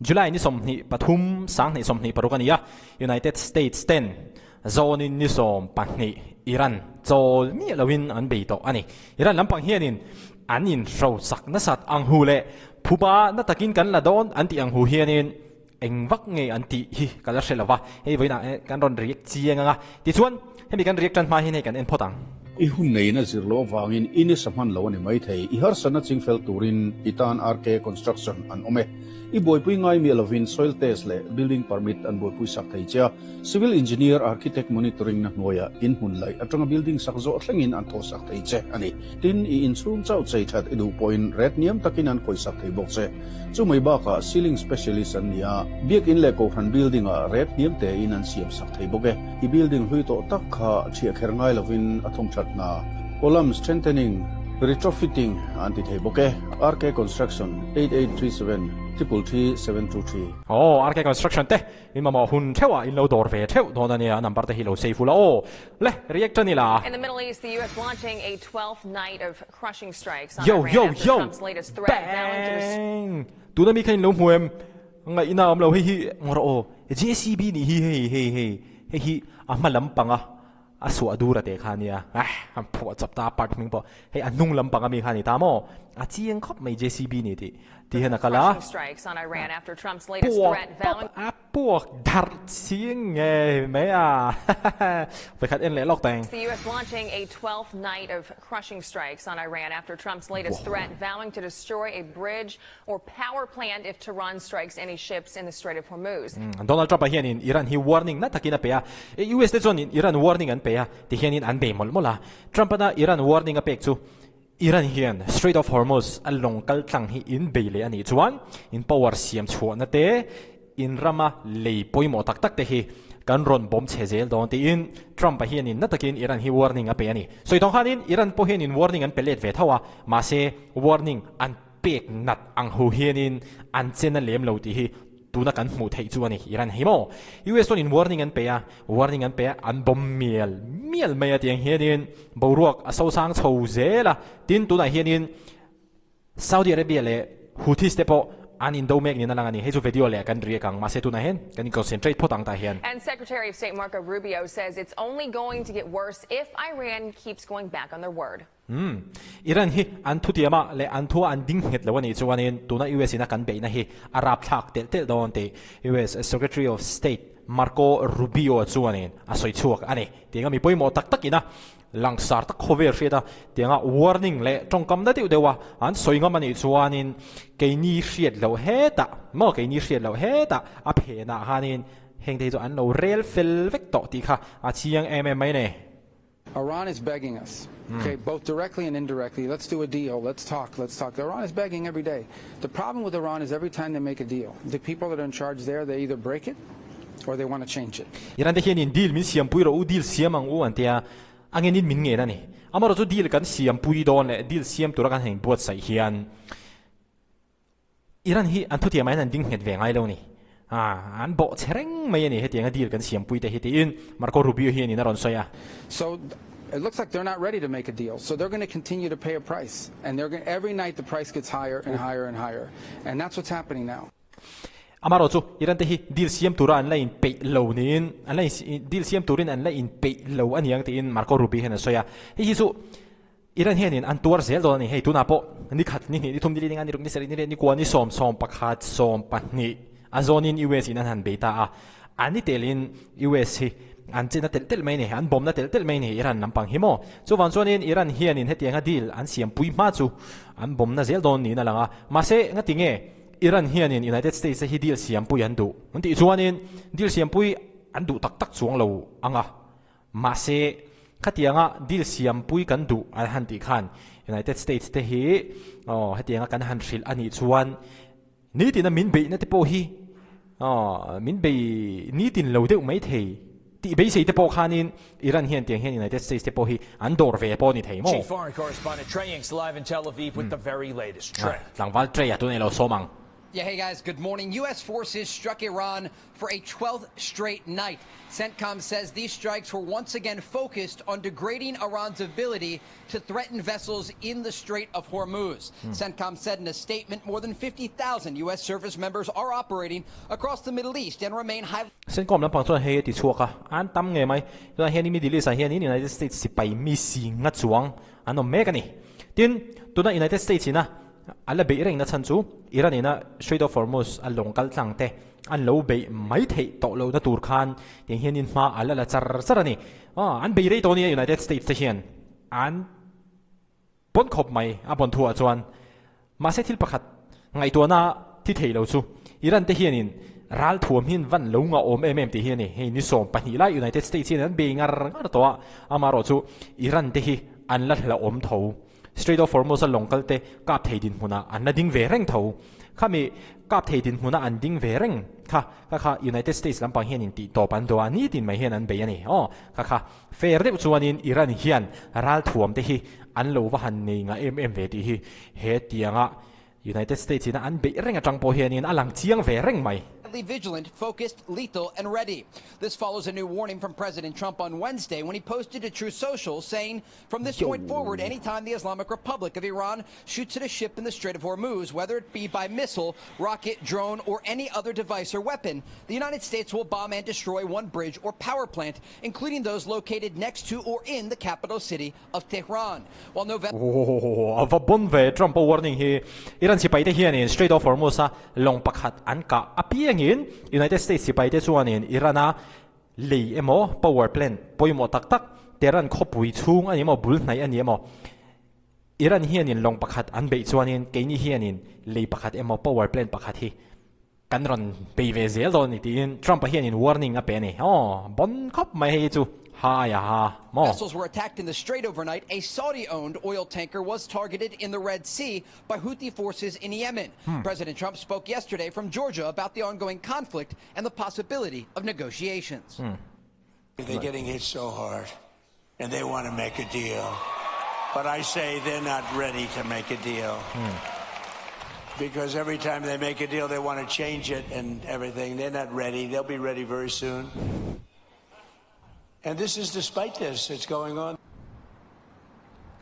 July ni 23 2026 a ni a, United States ten zawnin ni 12 Iran chawl miah loin an bei tawh a ni. Iran lampang hianin an inhrosak nasat ang hu leh phuba na takin kan la dawn an tih ang hu hianin eng vak nge an tih hi ka la hre lo va, hei vawiinah kan rawn react chiang ang a, tichuan hemi kan react tan hma hian hei kan en phawt ang. I hun neiin a zir loh avangin i nisa hman lo a ni maithei. I harsatna chingfel turin i tan RK Construction an awm e. I buaipui ngai miah lovin soil test leh building permit an buaipui sak thei che a, civil engineer, architect monitoring na hnuaiah in hmun laih atanga building sak zawh thlengin an thaw sak thei che a ni. Tin, i inchhung chauh chei that i duh pawhin ret hniam takin an khawih sak thei bawk che. Chu mai bakah ceiling specialist an ni a, biakin leh kohhran building ah ret hniam tein an siam sak thei bawk e. I building hlui tawh tak kha thiah kher ngai lovin a thawm that hna, column strengthening, retrofitting an ti thei bawk e. RK Construction, 8837 333 723. Aw, RK Construction te in mamawh hun theuh ah in lo dawr ve theuh dawn a nia, a number te hi lo save ula aw. Le, react a ni la. In the Middle East, the US launching a 12th night of crushing strikes on Yo Iran yo after yo! Trump's latest threat vowing to destroy Bang! Tuna mi kha in lo hmu em? Ngaihna a awm lo, hei hi ngaw rawh aw, JCB nih hi hei hei hei, hei hi a hma lampang a. A suah dur a teh kha a nia, ah han phuah chawp ta a part hming pawh hei a hnung lampang ami kha a ni ta maw? A chiang khawp mai JCB ni tih ti hian a kal a, puak pawp a puak darh chiang ngei mai a, vawikhat en leh lawk teng. Crushing strikes on Iran after Trump's latest threat vowing to destroy a bridge or power plant if Tehran strikes any ships in the Strait of Hormuz. Donald Trump-a hianin Iran hi warning na takin a pe a, US te chuanin Iran warning an pe a, tihianin an bei mawlh mawlh a. Trump-ana Iran warning a pek chu Iran hian Strait of Hormuz a lawng kal tlang hi in bei leh a nih chuan in power siam chhuahna te, in rama lei pawimawh tak tak te hi kan rawn bawm chhe zel dawn tiin Trump-a hianin na takin Iran hi warning a pe a ni. Sawi tawng khanin Iran pawh hianin warning an pe let ve tho a, mahse warning an pek nat ang ho hianin an chen a lem lo tih hi tuna kan hmuh theih chu a ni. Iran hi maw? US chuanin warning an pe a, warning an pe a, an bawm mial mial mai a tiang hianin boruak a sosang chho zel a, tin tunah hianin Saudi Arabia leh Houthis te pawh an indo mek niin a lang a ni. Hei chu video leh kan react ang, mahse tunah hian kan in concentrate phawt ang tah hian. And Secretary of State Marco Rubio says it's only going to get worse if Iran keeps going back on their word. Umm. Iran hi an thutiam ah leh an thu ah an ding nghet lo a nih chuanin tuna US in a kan beihna hi a rapthlak telh telh dawn tih US Secretary of State Marco Rubio chuanin a sawi chhuak a ni. Tiang a mi pawimawh tak tak ina Langsar tak khawvel hriat a, tianga warning leh tawngkam na deuh deuh a an sawi ngam a nih chuanin keini hriat loh hetah maw keini hriat loh hetah a phenah khanin heng te hi chu an lo rel fel vek tawh tih kha a chiang em em mai a ni. Iran is begging us, okay, both directly and indirectly, let's do a deal, let's talk, let's talk. Iran is begging every day. The problem with Iran is every time they make a deal, the people that are in charge there, they either break it or they want to change it. Iran te hianin deal min siampui rawh u, deal siam ang u an tia, a ngenin min ngen a ni. Amaherawh chu deal kan siampui dawn leh deal siam tura kan han inbuatsaih hian Iran hi an thutiam ah hian an ding nghet ve ngai lo a ni. Ah, an bawh chhe reng mai a ni hetianga deal kan siampui te hi tiin Marco Rubio hianin a rawn sawi a. So it looks like they're not ready to make a deal, so they're going to continue to pay a price and they're going every night the price gets higher and higher and higher and that's what's happening now. Amaherawh chu Iran te hi deal siam tura an la inpeih lo niin an la deal siam turin an la inpeih lo a niang tiin Marco Rubio hian a sawi a. Hei hi chu Iran hianin an tuar zel dawn a ni. Hei tunah pawh ni khat, ni hnih, ni thum, ni li, ni nga, ni ruk, ni sarih, ni leh, ni kua, ni sawm, sawm pakhat, sawm pahnih a zawnin US in an han bei ta a. An ni telin US hi an chenna telh telh mai a ni, an bawmna telh telh mai a ni Iran lampang hi maw. Chuvang chuanin Iran hianin hetianga deal an siampui hma chu an bawmna zel dawn niin a lang a. Mahse ngati nge Iran hianin United States te hi deal siampui an duh an tih chuanin deal siampui an duh tak tak chuang lo ang a. Mahse, khatianga deal siampui kan duh an han tih khan United States te hi aw hetianga kan han hrilh a nih chuan nitina min beihna te pawh hi aw min bei nitin lo deuh mai thei tih beisei te pawh khanin Iran hian tiang hian United States te pawh hi an dawr ve pawh a ni thei maw? Chief Foreign Correspondent Trey Yingst live in Tel Aviv with the very latest. Trey. Tlangval Trey a tunei lo sawm ang. Yeah, hey guys, good morning. U.S. forces struck Iran for a 12th straight night. CENTCOM says these strikes were once again focused on degrading Iran's ability to threaten vessels in the Strait of Hormuz. CENTCOM said in a statement more than 50,000 U.S. service members are operating across the Middle East and remain highly CENTCOM lampang chuan hei a ti chhuak a, an tam ngei mai. Tunah hian Middle East ah hianin United States sipai mi si nga chuang an awm mek a ni. Tin, tuna United States ina A la beih rengna chhan chu Iran ina Strait of Hormuz a lawng kal tlang te an lo beih mai theih tawh lohna tur khan tiang hianin hma a la la char char a ni. Aw, an bei rei tawh nia United States te hian an pawn khawp mai a pawn thuah chuan. Mahse thil pakhat ngaihtuahna thi thei lo chu Iran te hianin ral thuam hian van lo ngahawm em em tih hi a ni. Hei ni 12 lai United States hian an bei ngar ngar tawh a, amaherawh chu Iran te hi an la hlauhawm tho. Strait of Hormuz a lawng kal te kap thei dinhmunah an la ding ve reng tho. Khami kap thei dinhmunah an ding ve reng kha kha kha United States lampang hian in tih tawp an duh a, nitin mai hian an bei a ni. Aw, kha kha fair deuh chuanin Iran hian ralthuam te hi an lo va han nei ngah em em ve tih hi he tianga United States ina an beih reng atang pawh hianin a lang chiang ve reng mai. Vigilant, focused, lethal, and ready. This follows a new warning from President Trump on Wednesday when he posted to Truth Social saying, from this point forward, anytime the Islamic Republic of Iran shoots at a ship in the Strait of Hormuz, whether it be by missile, rocket, drone, or any other device or weapon, the United States will bomb and destroy one bridge or power plant, including those located next to or in the capital city of Tehran. While no A va bon ve Trump a warning hi Iran sipai te hianin Strait of Hormuz a lawng pakhat an kah apiangin United States sipai te chuanin Iran a lei emaw power plant pawimawh tak tak Tehran khawpui chhung a ni emaw bul hnaih a ni emaw Iran hianin lawng pakhat an beih chuanin keini hianin lei pakhat emaw power plant pakhat hi Kan rawn bei ve zel dawn a ni tiin Trump-a hianin warning a pe a ni. Aw, bon khawp mai hei hi chu ha ya ha maw? Vessels were attacked in the strait overnight. A Saudi-owned oil tanker was targeted in the Red Sea by Houthi forces in Yemen. President Trump spoke yesterday from Georgia about the ongoing conflict and the possibility of negotiations. They're getting hit so hard and they want to make a deal. But I say they're not ready to make a deal. Because every time they make a deal, they want to change it and everything. They're not ready. They'll be ready very soon. And this is despite this, it's going on.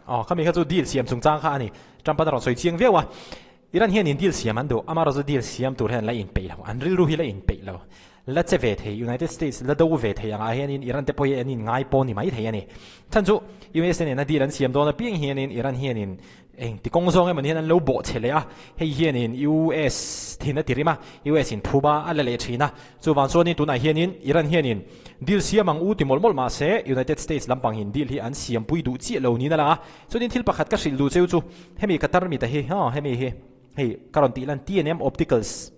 Aw, khami kha chu deal siam chungchang kha a ni. Trump-a rawn sawi chiang viau a. Iran hian in deal siam an duh, amaherawhchu deal siam tur hian la inpeih lo, an rilru hi la inpeih lo. La che ve thei, United States la do ve thei angah hianin Iran te pawh hi an inngai pawh ni mai thei a ni. Chhan chu US nena deal an siam dawn apiang hianin Iran hianin eng ti kawng zawng emawni hian an lo bawh che leh a, hei hianin US thin a ti rim a, US in phuba a la leh thin a. Chuvang chuanin tunah hianin Iran hianin deal siam ang u ti mawlh mawlh mahse United States lampangin deal hi an siampui duh chiah lo niin a lang a. Chuanin thil pakhat ka hrilh duh cheu chu hemi ka tarmit a hi, aw hemi hi hei ka rawn tih lan TNM Opticals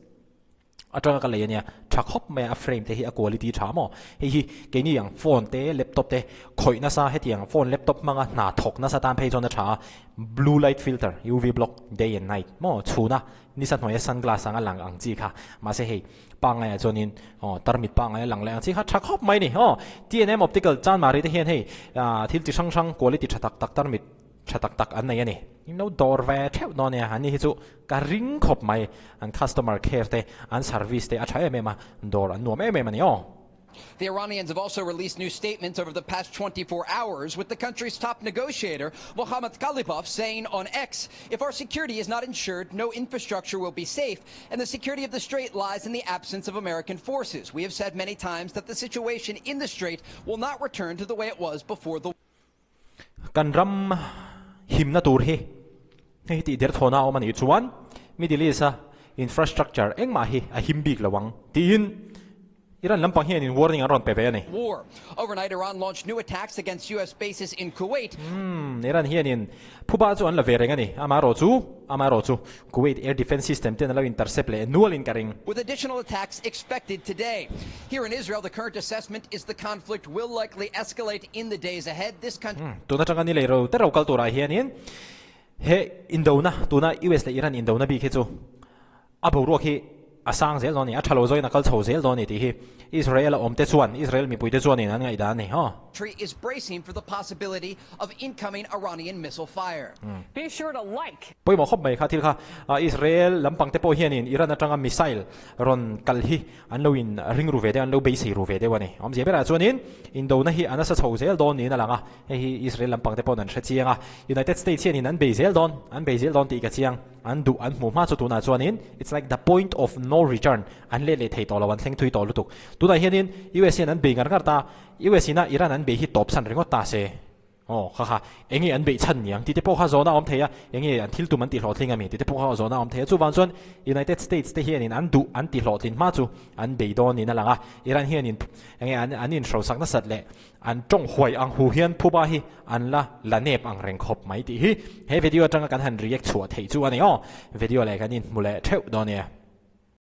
atanga ka lei ania tha khawp mai a, a frame te hi a quality tha maw? Hei hi keini ang phone te laptop te khawih nasa hetiang phone laptop hmanga hna thawk nasa tan phei chuan a tha a, blue light filter UV block day and night maw chhuna nisa hnuaia sunglass anga lang ang chi kha mahse hei Pangngai ah chuanin aw tarmit pangngai a lang leh ang chi kha tha khawp mai a ni. Aw TNM Optical Chanmari te hian hei ah thil chi hrang hrang quality tha tak tak tarmit tha tak tak an nei a ni. In lo dawr ve theuh dawn nia an ni hi chu ka ring khawp mai an customer care te an service te a tha em em a dawr an nuam em em a ni aw. The Iranians have also released new statements over the past 24 hours, with the country's top negotiator, Mohammad Ghalibaf, saying on X, if our security is not ensured, no infrastructure will be safe, and the security of the strait lies in the absence of American forces. We have said many times that the situation in the strait will not return to the way it was before the Kan ram himna tur hi hei tih der thawn a awm a nih chuan Middle East a infrastructure engmah hi a him bik lo ang tiin Iran lampang hianin warning an rawn pe ve a ni. War. Overnight, Iran launched new attacks against US bases in Kuwait. Umm, Iran hianin phuba chu an la ve reng a ni. Amaherawhchu, amaherawhchu Kuwait air defence system ten a lo intercept leh nualin ka ring. With additional attacks expected today. Here in Israel, the current assessment is the conflict will likely escalate in the days ahead. This country. Umm, tun atanga ni lei ro te ro kal turah hianin he indona, tuna US leh Iran indona bik hi chu A boruak hi a sang zel dawn a ni, a tha lo zawin a kal chho zel dawn a ni tih hi Israel a awmte chuan, Israel mipuite chuanin an ngaihdan a ni. Aw. Country is bracing for the possibility of incoming Iranian missile fire. Be sure to like. Pawimawh khawp mai kha thil kha. Israel lampang te pawh hianin Iran atanga missile rawn kal hi an lo in ring ru ve deuh, an lo beisei ru ve deuh a ni. Awmzia berah chuanin indona hi a nasa chho zel dawn niin a lang a, hei hi Israel lampang te pawhin an hre chiang a. United States hianin an bei zel dawn, an bei zel dawn tih ka chiang. An duh an hmuh hma chu tunah chuanin it's like the point of no return, an let leh thei tawh lo, an thleng thui tawh lutuk. Tunah hianin US hian an bei ngar ngar ta, US ina Iran an bei hi tawp san ringawt ta se. Aw kha kha, enge an beih chhan niang tih te pawh kha zawhna a awm thei a, enge an thil tum an tih hlawhtling ami tih te pawh kha zawhna a awm thei a. Chuvang chuan United States te hianin an duh an tih hlawhtlin hma chu an bei dawn niin a lang a, Iran hianin enge an an inhrosak nasat leh an tawng huai ang hu hian phuba hi an la la nep ang reng khawp mai tih hi he video atanga kan han react chhuah theih chu a ni aw. Video leh kan inhmu leh theuh dawn nia.